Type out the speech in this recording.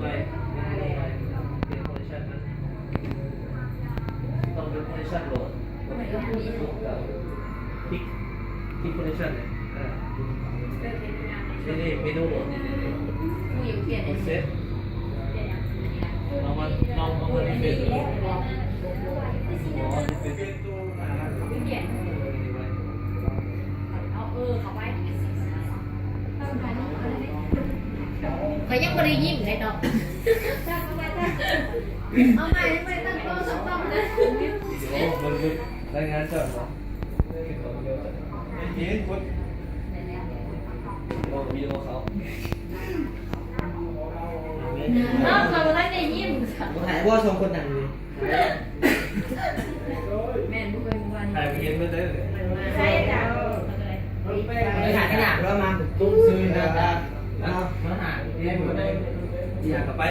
ໄປ ເປັນຄອນເນກຊັນນະ ຕ້ອງເປັນຄອນເນກຊັນໂຫຼດ ຄລິກ ຄລິກຄອນເນກຊັນເລີຍ ອ່າ ນີ້ໆ ເມນູໂຫຼດ ນີ້ໆ ເຊັດ ເອົາມາ ເອົາ ເອົາມາເຊັດ ເອົາ ເອີ ເຂົ້າໄປ ຂ້ອຍຍັງບໍ່ໄດ້ຍິ້ມເລີຍເນາະ ເອົາໃໝ່ ໃໝ່ ຕັ້ງກ້ອງ ຕັ້ງກ້ອງນະ ໂອ້ ມັນ ມັນລາຍງານເຈົ້າເນາະ ເຫັນຄົນ ໂອ້ ວິດີໂອເຂົາ ເອົາ ຂ້ອຍບໍ່ທັນໄດ້ຍິ້ມ ບໍ່ໃຫ້ ບໍ່ ສອງຄົນນັ້ນຢູ່ ແມ່ນ ບໍ່ເຄີຍເມື່ອວານ ຖ່າຍບໍ່ເຫັນເບິດເລີຍ ໃຊ່ອາຈານ ໄປຖ່າຍຂະໜາດແລ້ວມາຕຸ້ມຊື່ນະ ເນາະ ມາຫາເຮັດບໍ່ໄດ້ ຢາກກັບໄປ